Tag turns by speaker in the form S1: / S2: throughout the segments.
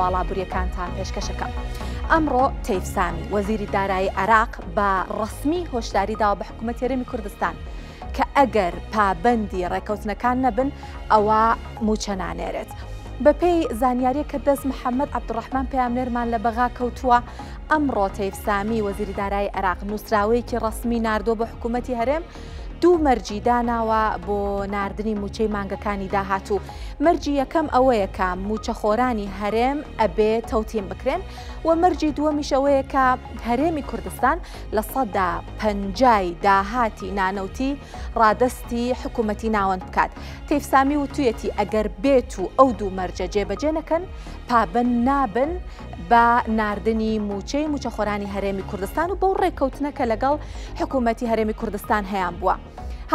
S1: هەواڵ ئابووریەکانتان پێشکەشەکەم. ئەمڕۆ تەیف سامی وەزیری دارایی عێراق بە ڕەسمی هۆشداری داوە بە حکوومەتی هەرێمی کوردستان کە ئەگەر پابەندی ڕێکەوتنەکان نەبن ئەوا مووچە نانێرێت. بەپێی زانیاریە کە دەست محەممەد عەبدوڕەحمان پەیامنێرمان لە بەغا کەوتووە، ئەمڕۆ تەیف سامی وەزیری دارایی عێراق نووسراوەیەکی ڕەسمی ناردووە بۆ حکوومەتی هەرێم دوو مەرجی داناوە بۆ ناردنی مووچەی مانگەکانی داهاتوو. مەرجی یەکەم ئەوەیە کە مووچەخۆرانی هەرێم ئەبێ تەوتین بکرێن و مەرجی دووەمیش ئەوەیە کە هەرێمی کوردستان 50% ی داهاتی نانەوتی ڕادەستی حکوومەتی ناوەند بکات. تەیف سامی وتویەتی ئەگەر بێت و ئەو دوو مەرجە جێبەجێ نەکەن پابەند نابن بە ناردنی مووچەی مووچەخۆرانی هەرێمی کوردستان و بەو ڕێککەوتنە کە لەگەڵ حکوومەتی هەرێمی کوردستان هەیان بووە.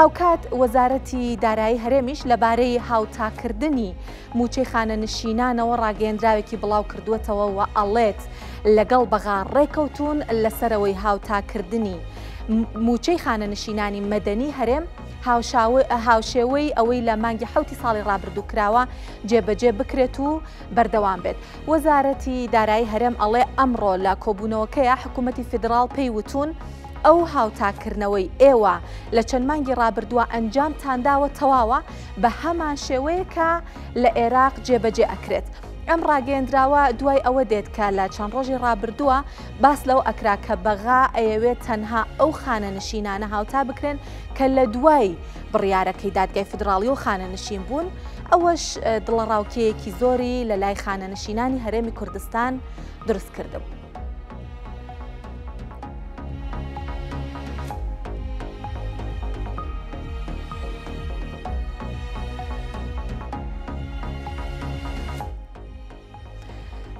S1: هاوکات وەزارەتی دارایی هەرێمیش لەبارەی هاوتاکردنی مووچەی خانەنشینانەوە ڕاگەیەندراوێکی بڵاوکردووەتەوە و ئەڵێت لەگەڵ بەغا ڕێکەوتوون لەسەرەوەی هاوتاکردنی مووچەی خانەنشینانی مەدەنی هەرێم هاوشێوەی ئەوەی لە مانگی حەوتی ساڵی ڕابردوو کراوە جێبەجێ بکرێت و بەردەوام بێت. وەزارەتی دارایی هەرێم ئەڵێ ئەمڕۆ لە کۆبوونەوەکەیا حکوومەتی فیدراڵ پێی وتوون ئەو هاوتاکردنەوەی ئێوە لە چەند مانگی ڕابردووە ئەنجامتان داوە تەواوە بە هەمان شێوەیە کە لە ئێراق جێبەجێ ئەکرێت. ئەم ڕاگەیەندراوە دوای ئەوە دێت کە لە چەند ڕۆژی ڕابردووە باس لەوە ئەکرا کە بەغا ئەیەوێت تەنها ئەو خانەنشینانە هاوتا بکرێن کە لە دوای بڕیارەکەی دادگای فیدراڵی و خانەنشین بوون، ئەوەش دڵەڕاوکێیەکی زۆری لە لای خانەنشینانی هەرێمی کوردستان دروست کردبوو.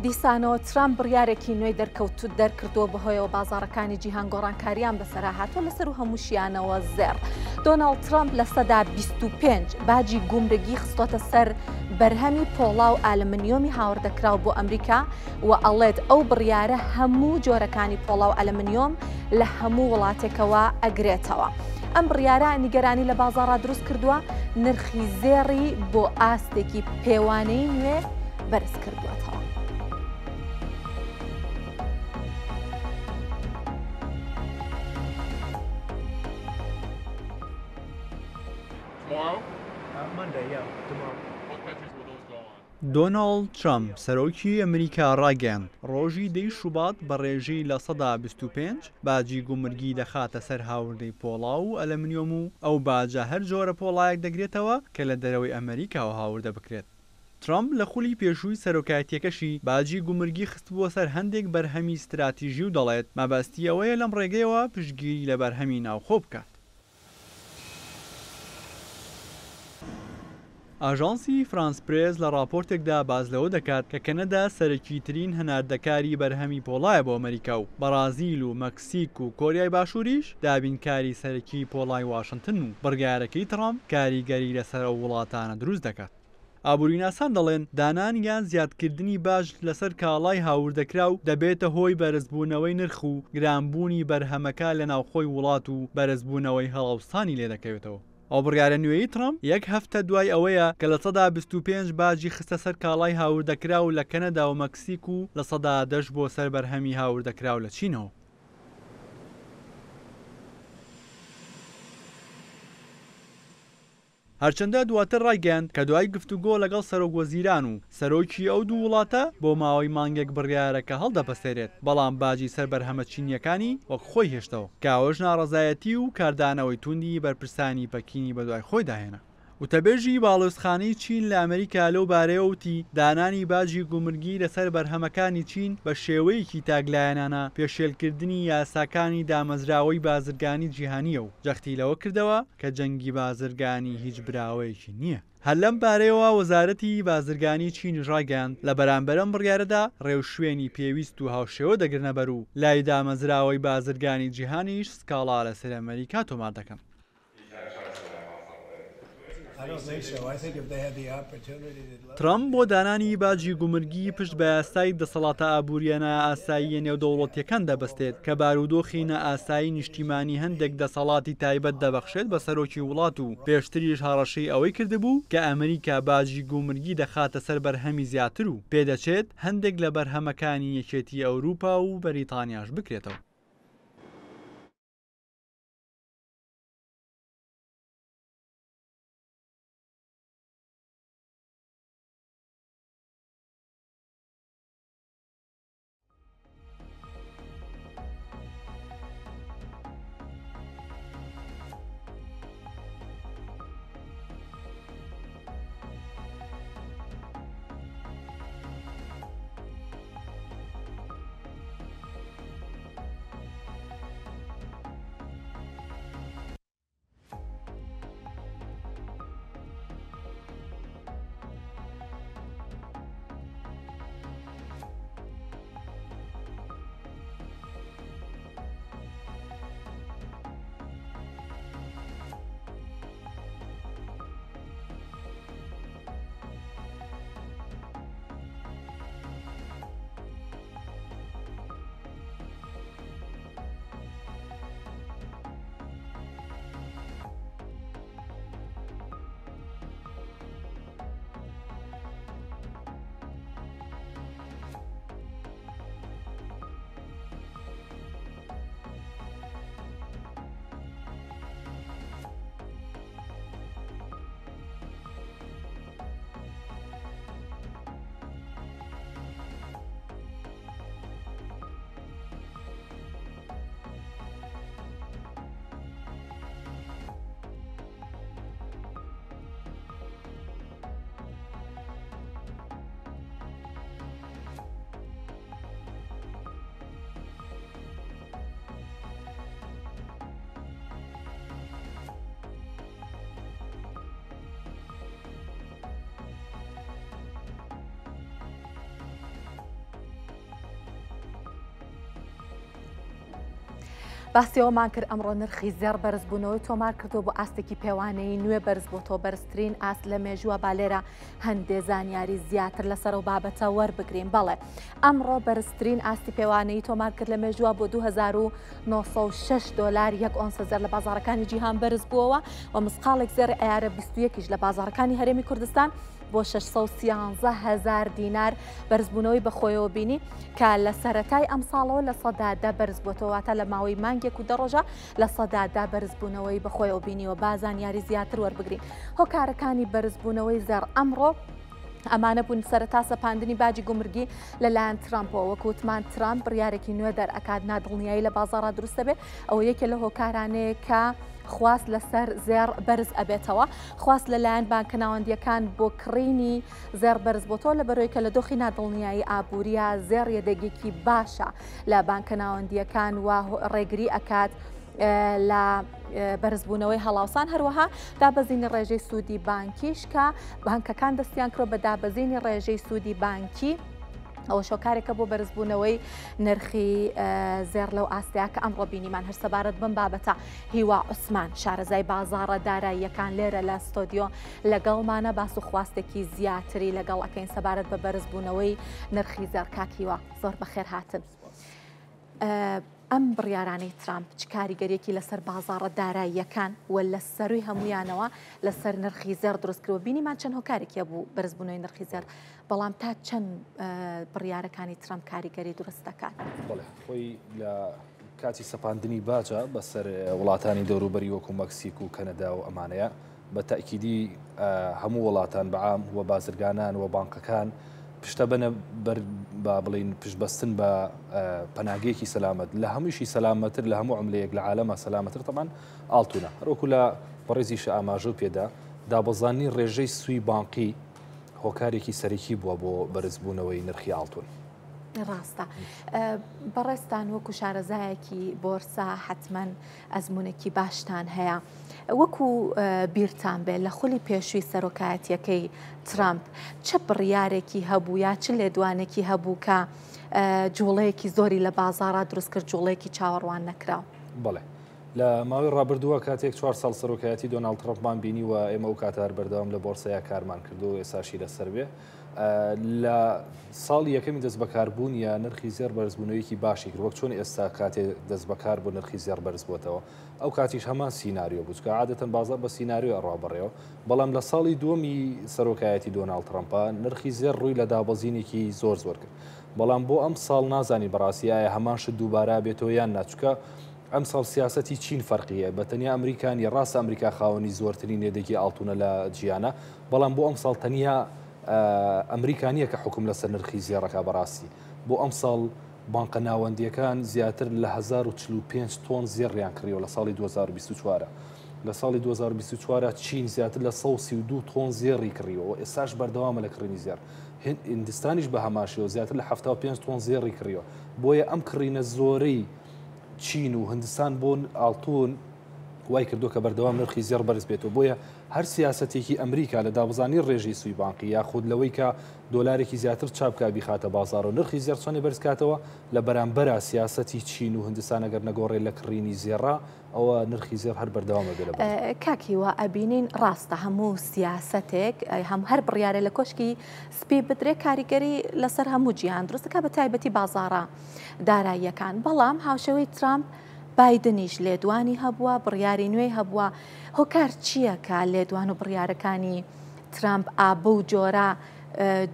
S1: دیسانەوە ترامپ بڕیارێکی نوێی دەرکەوت دەرکردووە بەهۆیەوە بازاڕەکانی جیهان گۆڕانکاریان بەسەرا هاتووە لەسەر و هەمووشیانەوە زێڕ. دۆناڵد ترامپ 25% باجی گومرگی خستۆتە سەر بەرهەمی پۆڵا و ئالمنیۆمی هاوردەکراو بۆ ئەمریکا و ئەڵێت ئەو بڕیارە هەموو جۆرەکانی پۆڵا و ئەلمنیۆم لە هەموو وڵاتێکەوە ئەگرێتەوە. ئەم بڕیارە نیگەرانی لە بازاڕا دروست کردووە، نرخی زێڕی بۆ ئاستێکی پێوانەیی نوێ بەرز کردووەتەوە.
S2: دۆناڵد ترەمپ، سەرۆکی ئەمریکا ڕایگەیاند، ڕۆژی دەی شوبات بە ڕێژەی 25% باجی گومرگی دەخاتە سەر هاوردەی پۆڵا و ئەلەمنیۆم و ئەو باجە هەر جۆرە پۆڵایەک دەگرێتەوە کە لە دەرەوەی ئەمریکاوە هاوردە بکرێت. ترەمپ لە خولی پێشووی سەرۆکایەتییەکەشی باجی گومرگی خستبووە سەر هەندێک بەرهەمی ستراتیژی و دەڵێت، مەبەستی ئەوەیە لەم ڕێگەیەوە پشتگیری لە بەرهەمی ناوخۆ بکات. ئاژانسی فرانس پرێس لە ڕاپۆرتێکدا باس لەوە دەکات کە کەنەدا سەرەکیترین هەناردەکاری بەرهەمی پۆڵایە بۆ ئەمەریکا و بەڕازیل و مەکسیک و کۆریای باشووریش دابینکاری سەرەکیی پۆڵای واشنتن و بڕیارەکەی تڕەمپ کاریگەری لەسەر ئەو وڵاتانە دروست دەکات. ئابووریناسان دەڵێن، دانان یان زیادکردنی باج لەسەر کاڵای هاوردەکراو دەبێتە هۆی بەرزبوونەوەی نرخ و گرانبوونی بەرهەمەکە لە ناوخۆی وڵات و بەرزبوونەوەی هەڵاوسانی لێدەکەوێتەوە. ئەو بڕیارە نوێیەی ترەمپ یەک هەفتە دوای ئەوەیە کە 25% باجی خستە سەر کاڵای هاوردەکراو لە کەنەدا و مەکسیک و دە ش بۆ سەر بەرهەمی هاوردەکراو لە چینەوە. هەرچەندە دواتر ڕایگەیاند کە دوای گفتوگۆ لەگەڵ سەرۆک وەزیران و سەرۆکی ئەو دوو وڵاتە بۆ ماوەی مانگێک بڕیارەکە هەڵدەپەسێرێت، بەڵام باجی سەر بەرهەمە چینییەکانی وەک خۆی هێشتەوە، کە ئەوەش ناڕەزایەتی و کاردانەوەی توندی بەرپرسانی پەکینی بەدوای خۆیدا هێنا. وتەبێژی باڵیۆزخانەی چین لە ئەمریکا لەو بارەیەوە وتی، دانانی باجی گومرگی لەسەر بەرهەمەکانی چین بە شێوەیەکی تاکلایەنانە پێشێلکردنی یاساکانی دامەزراوەی بازرگانی جیهانییە و جەختی لەوە کردەوە کە جەنگی بازرگانی هیچ براوەیەکی نییە. هەر لەم بارەیەوە وەزارەتی بازرگانی چینیش ڕایگەیاند، لە بەرامبەر ئەم بڕیارەدا ڕێوشوێنی پێویست و هاوشێوە دەگرنەبەر و لای دامەزراوەی بازرگانی جیهانیش سکاڵا لەسەر ئەمەریکا تۆمار دەکەن. ترەمپ بۆ دانانی باجی گومرگی پشت بە یاسای دەسەڵاتە ئابوورییە نائاساییە نێودەوڵەتییەکان دەبەستێت کە بارودۆخی نائاسایی نیشتیمانی هەندێک دەسەڵاتی تایبەت دەبەخشێت بە سەرۆکی وڵات و پێشتریش هەڕەشەی ئەوەی کردبوو کە ئەمریکا باجی گومرگی دەخاتە سەر بەرهەمی زیاتر و پێدەچێت هەندێک لە بەرهەمەکانی یەکێتی ئەوروپا و بەریتانیاش بکرێتەوە.
S1: باسی ئەوەمان کرد ئەمڕۆ نرخی زێڕ بەرزبوونەوەی تۆمار کردو بۆ ئاستێکی پێوانەیی نوێ بەرز بۆتەوە بەرزترین ئاست لە مێژووە با لێرە هەندێ زانیاری زیاتر لەسەر ئەو بابەتە وەربگرین بەڵێ ئەمڕۆ بەرزترین ئاستی پێوانەیی تۆمار کرد لە مێژووە بۆ 2906 دلار یەک ئۆنسە زێڕ لە بازاڕەکانی جیهان بەرز بووەوە و مسقاڵێک زێڕی عیارە 21 یش لە بازاڕەکانی هەرێمی کوردستان بۆ 613 هەزار دینار بەرزبوونەوەی بەخۆیەوە بینی کە لە سەرەتای ئەمساڵەوە 10% بەرزبووەتەوە واتە لە ماوەی مانگێک و دە ڕۆژە 10% بەرزبوونەوەی بەخۆیەوە بینیوە با زانیاری زیاتر وەربگرین هۆکارەکانی بەرزبوونەوەی زێڕ ئەمڕۆ ئەمانە بوون سەرەتا سەپاندنی باجی گومرگی لەلایەن ترامپەوە وەک وتمان ترامپ بڕیارێکی نوێ دەرئەکات نادڵنیایی لە بازاڕا دروست دەبێت ئەوە یەکێ لە هۆکارانەیە کە خواست لەسەر زێڕ بەرز ئەبێتەوە خواست لەلایەن بانکە ناوەندیەکان بۆ کڕینی زێڕ بەرز بۆتەوە لە بەرەوەی کە لە دۆخی نادڵنیایی ئابووریە زێڕ یەدەگێکی باشە لە بانکە ناوەندیەکان و ڕێگری ئەکات لە بەرزبوونەوەی هەڵاوسان هەروەها دابەزینی ڕێژەی سوودی بانکیش کە بانکەکان دەستیان کرۆ بە دابەزینی ڕێژەی سوودی بانکی ئەوە شۆکارێکە بۆ بەرزبوونەوەی نرخی زێڕ لەو ئاستەیە کە ئەمڕۆ بینیمان هەر سەبارەت بەم بابەتە هیوا عوسمان شارەزای بازاڕە داراییەکان لێرە لە ستۆدیۆ لەگەڵمانە باس و خواستێکی زیاتری لەگەڵ ئەەکەین سەبارەت بە بەرزبوونەوەی نرخی زێڕ کاک هیوا زۆر بەخێر هاتن. ئەم بڕیارانەی ترامپ چ کاریگەریەکی لەسەر بازاڕە داراییەکان و لە سەروی هەمویانەوە لەسەر نرخی زێڕ دروست کردوە بینیمان چەند هۆکارێک هەبوو بەرزبوونەوەی نرخی زێڕ بەڵام تا چەند بڕیارەکانی ترامپ کاریگەری دروست دەکات؟
S3: بەڵێ خۆی لە کاتی سەپاندنی باجە بەسەر وڵاتانی دەوروبەری وەکو مەکسیک و کەنەدا و ئەمانەیە بە تەئکیدی هەموو وڵاتان بە عام و بازرگانان و بانقەکان پشتە بەنە بەر با بڵین پشت بەستن بە پەناگەیەکی سەلامەت لە هەمووشی سەلامەتر لە هەموو عملەیەک لە عالەمە سەلامەتر تەمان ئاڵتونە هەروەکو لە بەڕێزیشە ئاماژە و پێدا دابەزانی ڕێژەی سوی بانقی هۆکارێکی سەرەکی بووە بۆ بەرزبوونەوەی نرخی ئاڵتون.
S1: ڕاستە بەڕێزتان وەکو شارەزایەکی بۆرسا حتمما ئەزمونێکی باشتان هەیە وەکو بیرتان بێ لە خولی پێشووی سەرۆکایەتیەکەی ترامپ چ بڕیارێکی هەبوو یا چ لێدوانێکی هەبوو کە جوڵەیەکی زۆری لە بازارا دروست کرد جوڵەیەکی چاوەڕوان نەکراو؟
S3: بەڵێ. لە ماوەی ڕابردووە کاتێک چوار ساڵ سەرۆکایەتی دۆناڵد ترەمپمان بینی و ئێمە ئەو کاتە هەر بەردەوام لە بۆرسەیا کارمان کردو و ئێستاشی لەسەر بێ لە ساڵی یەکەمی دەستبەکاربوونیە نرخی زێڕ بەرزبوونەوەیەکی باشی کرد وەک چۆن ئێستا کاتێ دەستبەکار بوو نرخی زێڕ بەرز بۆتەوە ئەو کاتیش هەمان سیناریۆ بوو چونکە عادەتەن بازاڕ بە سیناریۆ ئەڕوا بەڕێوە بەڵام لە ساڵی دووەمی سەرۆکایەتی دۆناڵد ترەمپا نرخی زێڕ ڕووی لە دابەزینێکی زۆر زۆر کرد بەڵام بۆ ئەم ساڵ نازانی بەڕاستی ئایا هەمان شت دووبارە بێتەوە یان نا چونکە ئەم ساڵ سیاسەتی چین فەرقی هەیە بە تەنیا ئەمریکا نیە ڕاستە ئەمریکا خاوەنی زۆرترین یەدەگی ئاڵتونە لە جیهانە بەڵام بۆ ئەم ساڵ تەنیا ئەمریکا نییە کە حکوم لەسەر نرخی زێڕەکە بەڕاستی بۆ ئەم ساڵ بانقە ناوەندیەکان زیاتر لە 1045 تۆن زێڕیان کڕیوە لە ساڵی 2024 لە ساڵی 2024 چین زیاتر لە 132 تۆن زێڕی کڕیوە و ئێستاش بەردەوامە لە کڕینی زێڕ هندستانیش بە هەمان شێوە زیاتر لە 75 تۆن زێڕی کڕیوە بۆیە ئەم کڕینە زۆرەی چین و هندستان بۆ ئاڵتون وای کردو کە بەردەوام نرخی زێڕ بەرز بێتەوە بۆیە هەر سیاسەتێکی ئەمریکا لە دابزانی ڕێژەی سوی بانقی یاخود لەوەی کە دۆلارێکی زیاتر چاپ بکا بیخاتە بازاڕ و نرخی زێڕ چەندێ بەرز کاتەوە لە بەرامبەرا سیاسەتی چین و هندستان ئەگەر نەگۆڕێ لە کڕینی زێڕا ئەوە نرخی زێڕ هەر بەردەوام ئەبێ لە بەرز.
S1: کاک هیوا ئەبینین ڕاستە هەموو سیاسەتێک هەم هەر بڕیارێ لە کۆشکی سپی بدرێ کاریگەری لەسەر هەموو جیهان دروست دەکات بە تایبەتی بازاڕە داراییەکان بەڵام هاوشێوەی ترامپ بایدنیش لێدوانی هەبووە بڕیاری نوێی هەبووە هۆکار چییە کە لێدوان و بڕیارەکانی ترامپ ئا بەو جۆرە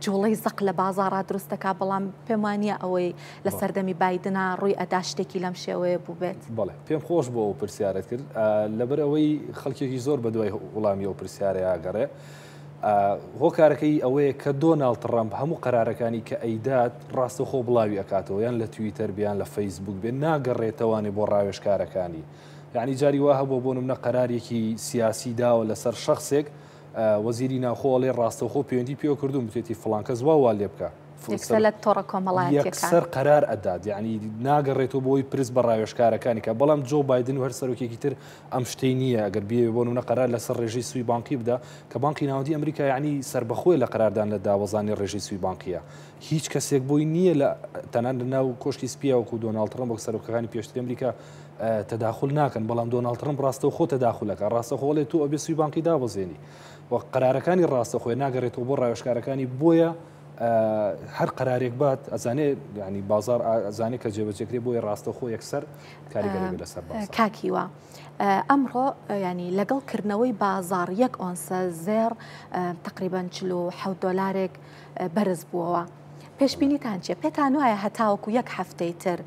S1: جوڵەی زەق لە بازاڕا دروست دەکات بەڵام پێم وانییە ئەوەی لە سەردەمی بایدنا ڕووی ئەدا شتێکی لەم شێوەیە بووبێت.
S3: بەڵێ پێم خۆش بوو ئەو پرسیارەت کرد لەبەر ئەوەی خەڵکێکی زۆر بە دوای وڵامی ئەو پرسیارەیا ئەگەڕێ. هۆکارەکەی ئەوەیە کە دۆناڵد تڕەمپ هەموو قەرارەکانی کە ئەیدات ڕاستەوخۆ بڵاوی ئەکاتەوە یان لە تویتەر بێ یان لە فەیسبوک بێ ناگەڕێتەوانێ بۆ ڕاوێژکارەکانی یعنی جاری وا هەبووە بۆ نمونە قەرارێکی سیاسی داوە لەسەر شخصێک وەزیری ناوخۆ ئەڵێ ڕاستەوخۆ پەیوەندی پێوە کردووم وتێتی فڵان کەس وا وا لێ بکە
S1: یەکسەر لە تۆڕە کۆمەڵایەتیەکان
S3: یەکسەر قەرار ئەدات یعنی ناگەڕێتەوە بۆی پرس بە ڕاوێژکارەکانی کە بەڵام جۆ بایدن و هەر سەرۆکێکی تر ئەم شتەی نییە ئەگەر بیەوێ بۆ نمونە قەرار لەسەر ڕێژەی سوی بانقی بدا کە بانقی ناوەندی ئەمریکا یعنی سەربەخۆیە لە قەراردان لە داوەزانی ڕێژەی سوی بانقیە هیچ کەسێک بۆی نییە لە تەنان لە ناو کۆشکی سپیە وەکو دۆناڵد ترەمپ وەک سەرۆکەکانی پێشتری ئەمریکا تەداخول ناکەن بەڵام دۆناڵد ترەمپ ڕاستەوخۆ تەداخولەکە ڕاستەخۆ ئەڵێ تۆ ئەبێ سوی بانقی دابەزێنی و قەرارەکانی ڕاستەخۆیە ناگەڕێتەوە بۆ ڕاوێژکارەکانی بۆیە هەر قەرارێک بات ئەزانێ ینی بازار ئەزانێ کە جێبەجێکرێ بۆیە ڕاستەخۆ یەکسەر کاریگەری بێ لەسەر بازاڕ.
S1: کاک هیوا ئەمڕۆ ینی لەگەڵ کردنەوەی بازاڕ یەک ئۆنسە زێڕ تقریبان 47 دۆلارێک بەرز بووەوە. پێشبینیتان چیە؟ پێتان وایە هەتاوەکو یەک هەفتەی تر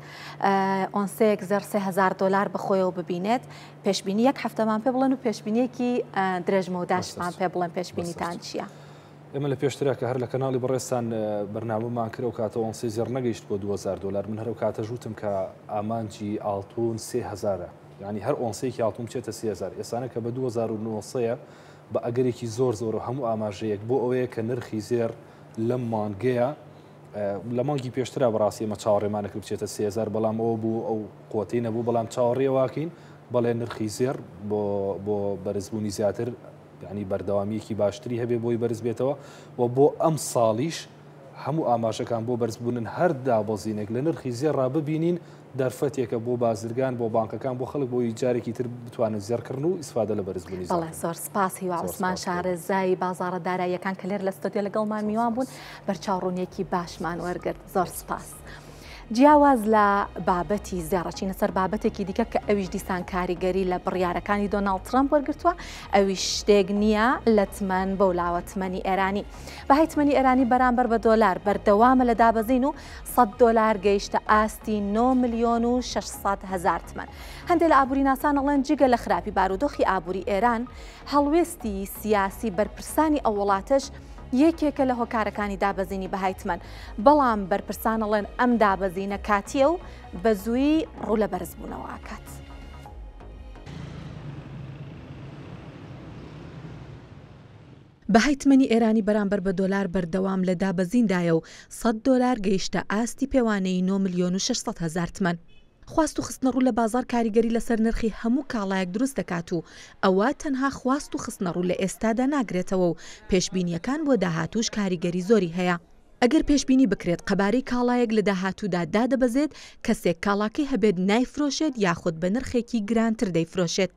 S1: ئۆنسەیەک زێڕ 3000 دۆلار بەخۆیەوە ببینێت؟ پێشبینی یەک هەفتەمان پێ بڵێن و پێشبینیەکی درێژمەوداشمان پێ بڵێن پێشبینیتان چییە؟
S3: ئێمە لە پێشترا کە هەر لە کەناڵی بەڕێزتان بەرنامەمان کرد ئەو کاتە ئۆنسەی زێڕ نەگەیشت بۆ 2000 دۆلار من هەر ئەو کاتەش وتم کە ئامانجی ئاڵتون 3000 یعنی هەر ئۆنسەیەکی ئاڵتون بچێتە 3000 ئێسانە کە بە 2900 بە ئەگەرێکی زۆر زۆر و هەموو ئاماژەیەک بۆ ئەوەیە کە نرخی زێڕ لەم مانگەیە لە مانگی پێشترا بەڕاستی ئێمە چاوەڕێمان نەکرد بچێتە 3000 بەڵام ئەوە بوو ئەو قوتەی نەبوو بەڵام چاوەڕێ واکەین بەڵێ نرخی زێڕ بۆ بۆ بەرزبوونی زیاتر یانی بەردەوامییەکی باشتری هەبێ بۆی بەرز بێتەوە و بۆ ئەم ساڵیش هەموو ئاماژەکان بۆ بەرزبوونن هەر دابەزینێک لە نرخی زێڕا ببینین دەرفەتێکە بۆ بازرگان بۆ بانکەکان بۆ خەڵک بۆی جارێکی تر بتوانن زێڕ کڕن و ئیسفادە لە بەرزبوونی زێڕ
S1: بەڵێ زۆر سپاس هیوا عوسمان شارەزای بازاڕە داراییەکان کە لێرە لە ستۆدیۆ لەگەڵمان میوان بوون بەرچاوڕوونیەکی باشمان وەرگرت زۆر سپاس. جیاواز لە بابەتی زێڕ ئەچینە سەر بابەتێکی دیکە کە ئەویش دیسان کاریگەری لە بڕیارەکانی دۆناڵد ترەمپ وەرگرتووە، ئەویش شتێک نییە لە تمەن بەو لاوە تمەنی ئێرانی. بەهای تمەنی ئێرانی بەرامبەر بە دۆلار بەردەوامە لە دابەزین و 100 دۆلار گەیشتە ئاستی 9 ملیۆن و 600 هەزار تمەن. هەندێک لە ئابووریناسان ئەڵێن جگە لە خراپی بارودۆخی ئابووری ئێران، هەڵوێستی سیاسی بەرپرسانی ئەو وڵاتەش یەکێکە لە هۆکارەکانی دابەزینی بەهای تمەن، بەڵام بەرپرسان ئەڵێن ئەم دابەزینە کاتییە و بە زوویی ڕوو لە بەرزبوونەوە ئەکات. بەهای تمەنی ئێرانی بەرامبەر بە دۆلار بەردەوام لە دابەزیندایە و سەد دۆلار گەیشتە ئاستی پێوانەیی نۆ ملیۆن و 600 هەزار تمەن. خواست و خستنەڕوو لە بازاڕ کاریگەری لەسەر نرخی هەموو کاڵایەک دروست دەکات و ئەوە تەنها خواست و خستنەڕوو لە ئێستادا ناگرێتەوە و پێشبینییەکان بۆ داهاتووش کاریگەری زۆری هەیە. ئەگەر پێشبینی بکرێت قەبارەی کاڵایەک لە داهاتوودا دادەبەزێت، کەسێک کاڵاکەی هەبێت نایفرۆشێت یاخود بە نرخێکی گرانتر دەیفرۆشێت.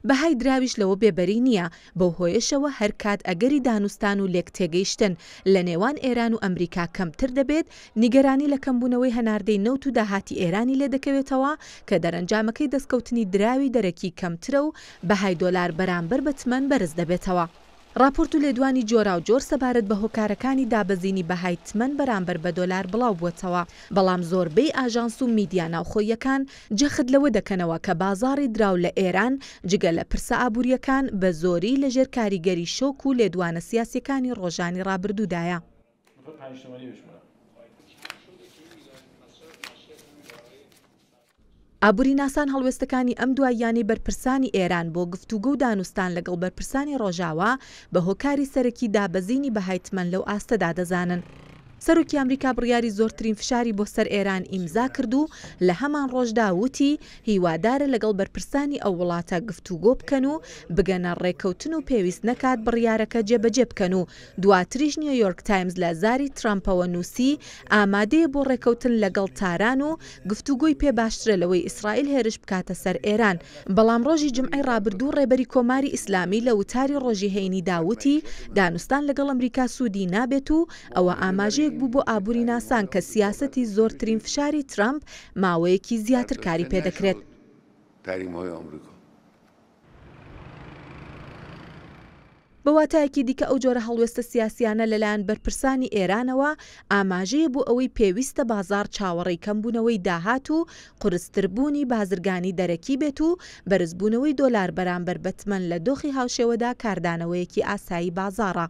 S1: بەهای دراویش لەوە بێبەری نییە، بەو هۆیەشەوە هەرکات ئەگەری دانوستان و لێکتێگەیشتن لە نێوان ئێران و ئەمریکا کەمتر دەبێت، نیگەرانی لە کەمبوونەوەی هەناردەی نەوت و داهاتی ئێرانی لێدەکەوێتەوە کە دەرەنجامەکەی دەستکەوتنی دراوی دەرەکی کەمترە و بەهای دۆلار بەرامبەر بە تمەن بەرز دەبێتەوە. ڕاپۆرت و لێدوانی جۆراوجۆر سەبارەت بە هۆکارەکانی دابەزینی بەهای تمەن بەرامبەر بە دۆلار بڵاوبووەتەوە، بەڵام زۆربەی ئاژانس و میدیا ناوخۆییەکان جەخت لەوە دەکەنەوە کە بازاڕی دراو لە ئێران جگە لە پرسە ئابوورییەکان بە زۆری لەژێر کاریگەری شۆک و لێدوانە سیاسییەکانی ڕۆژانی ڕابردوودایە. ئابووریناسان هەڵوێستەکانی ئەم دواییانەی بەرپرسانی ئێران بۆ گفتوگۆ و دانوستان لەگەڵ بەرپرسانی ڕۆژاوا بە هۆکاری سەرەکی دابەزینی بەهای تمەن لەو ئاستەدا دەزانن. سەرۆکی ئەمریکا بڕیاری زۆرترین فشاری بۆ سەر ئێران ئیمزا کرد و لە هەمان ڕۆژدا وتی هیوادارە لەگەڵ بەرپرسانی ئەو وڵاتە گفتوگۆ بکەن و بگەنە ڕێکەوتن و پێویست نەکات بڕیارەکە جێبەجێ بکەن و دواتریش نیۆیۆرک تایمز لە زاری ترەمپەوە نووسی، ئامادەیە بۆ ڕێکەوتن لەگەڵ تاران و گفتوگۆی پێ باشترە لەوەی ئیسرائیل هێرش بکاتە سەر ئێران. بەڵام ڕۆژی جومعەی ڕابردوو ڕێبەری کۆماری ئیسلامی لە وتاری ڕۆژی هەینیدا وتی، دانوستان لەگەڵ ئەمریکا سوودی نابێت و ئەوە ئاماژەیەک بوو بۆ ئابووریناسان کە سیاسەتی زۆرترین فشاری ترەمپ ماوەیەکی زیاتر کاری پێدەکرێت. بە واتایەکی دیکە ئەو جۆرە هەڵوێستە سیاسییانە لەلایەن بەرپرسانی ئێرانەوە ئاماژەیە بۆ ئەوەی پێویستە بازاڕ چاوەڕێی کەمبوونەوەی داهات و قورستربوونی بازرگانی دەرەکی بێت و بەرزبوونەوەی دۆلار بەرامبەر بە تمەن لە دۆخی هاوشێوەدا کاردانەوەیەکی ئاسایی بازاڕە.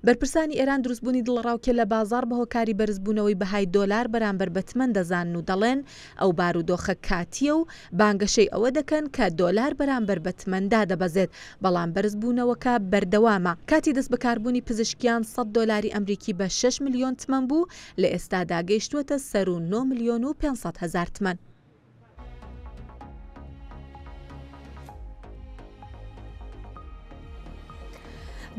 S1: بەرپرسانی ئێران دروستبوونی دڵەڕاوکێ لە بازاڕ بە هۆکاری بەرزبوونەوەی بەهای دۆلار بەرامبەر بە تمەن دەزانن و دەڵێن ئەو بارودۆخە کاتییە و بانگەشەی ئەوە دەکەن کە دۆلار بەرامبەر بە تمەن دادەبەزێت، بەڵام بەرزبوونەوەکە بەردەوامە. کاتی دەستبەکاربوونی پزیشکیان سەد دۆلاری ئەمریکی بە شەش ملیۆن تمەن بوو، لە ئێستادا گەیشتووەتە سەروو نۆ ملیۆن و 500 هەزار تمەن.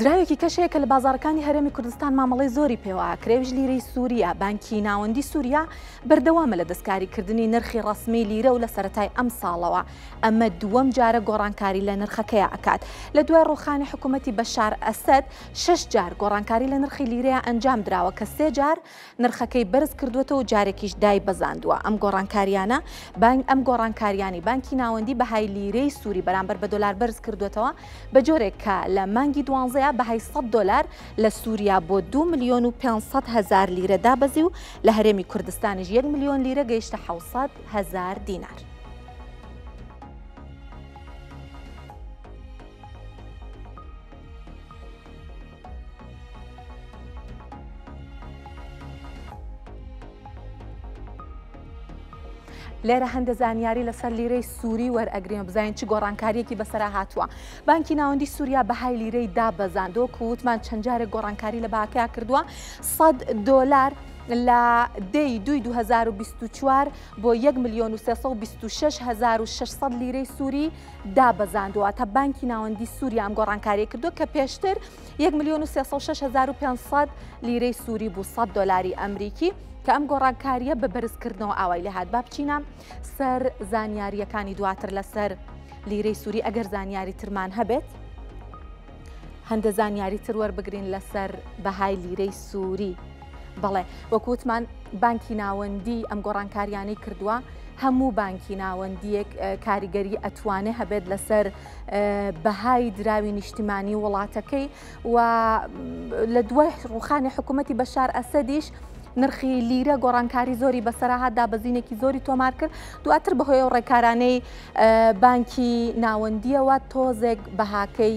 S1: دراوێکی کەش هەیە کە لە بازاڕەکانی هەرێمی کوردستان مامەڵەی زۆری پێوە ئەکرێ ئەویش لیرەی سووریە. بانکی ناوەندی سووریا بەردەوامە لە دەستکاریکردنی نرخی ڕەسمی لیرە و لە سەرەتای ئەمساڵەوە ئەمە دووەم جارە گۆڕانکاری لە نرخەکەیا ئەکات. لە دوای ڕووخانی حکوومەتی بەشار ئەسەد شەش جار گۆڕانکاری لە نرخی لیرەیا ئەنجام دراوە کە سێ جار نرخەکەی بەرز کردووەتەوە و جارێکیش دایبەزاندووە. ئەم گۆڕانکارییانە بانک ئەم گۆڕانکارییانەی بانکی ناوەندی بەهای لیرەی سووری بەرامبەر بە دۆلار بەرز کردووەتەوە بە جۆرێک کە لە مانگی دوانزەیا بەهای 100 دۆلار لە سووریا بۆ 2 ملیۆن و 500 هەزار لیرە دابەزی و لە هەرێمی کوردستانیش 1 ملیۆن لیرە گەیشتە 700 هەزار دینار. لێرە هەندە زانیاری لەسەر لیرەی سووری وەرئەگرین و بزانین چ گۆڕانکاریەکی بەسەرا هاتووە. بانکی ناوەندی سووریا بەهای لیرەی دابەزاندووە و وتمان چەند جارێک گۆڕانکاری لە بەهاکەیا کردووە 100 دۆلار لە دەی دووی 2024 بۆ 1 ملیۆن و 326 لیرەی سووری دابەزاندووە تا بانکی ناوەندی سووریا ئەم گۆڕانکاریە کردووە کە پێشتر یەک ملیۆن و 306 500 لیرەی سووری بوو 100 دۆلاری ئەمریکی کە ئەم گۆڕانکاریە بە بەرزکردنەوە ئاوای لێهات با بچینە سەر زانیاریەکانی دواتر لەسەر لیرەی سووری ئەگەر زانیاری ترمان هەبێت هەندە زانیاری تر وەربگرین لەسەر بەهای لیرەی سووری. بەڵێ وەکو وتمان بانکی ناوەندی ئەم گۆڕانکاریانەی کردووە هەموو بانکی ناوەندیەک کاریگەری ئەتوانێ هەبێت لەسەر بەهای دراوی نیشتیمانی وڵاتەکەی و لە دوای ڕوخانی حکوومەتی بەشار ئەسەدیش نرخی لیرە گۆڕانکاری زۆری بەسەرا هات دابەزینێکی زۆری تۆمار کرد دواتر بەهۆی ئەو ڕێکارانەی بانکی ناوەندیەوە تۆزێک بەهاکەی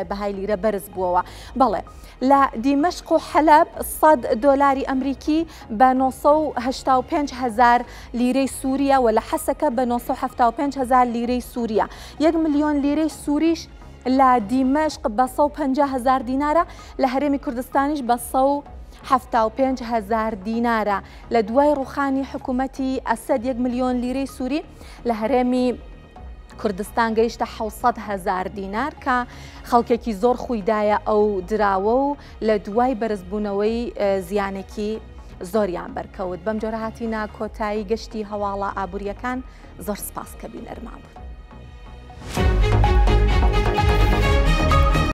S1: بەهای لیرە بەرز بووەوە بەڵێ لە دیمەشق و حەلەب 100 دۆلاری ئەمریکی بە 985 هەزار لیرەی سووریە و لە حەسەکە بە 975 هەزار لیرەی سووریە یەک ملیۆن لیرەی سووریش لە دیمەشق بە 150 هەزار دینارە لە هەرێمی کوردستانیش بە 175 هەزار دینارە لە دوای ڕوخانی حکوومەتی ئەسەد یەک ملیۆن لیرەی سووری لە هەرێمی. کوردستان گەیشتە 600 هەزار دینار کە خەڵکێکی زۆر خوویدایە ئەو دراوە و لە دوای بەرزبوونەوەی زیانێکی زۆریان بەرکەوت. بەم جۆرە هاتینە کۆتایی گەشتی هەواڵە ئابوورییەکان، زۆر سپاس کە بینەرمان بوون.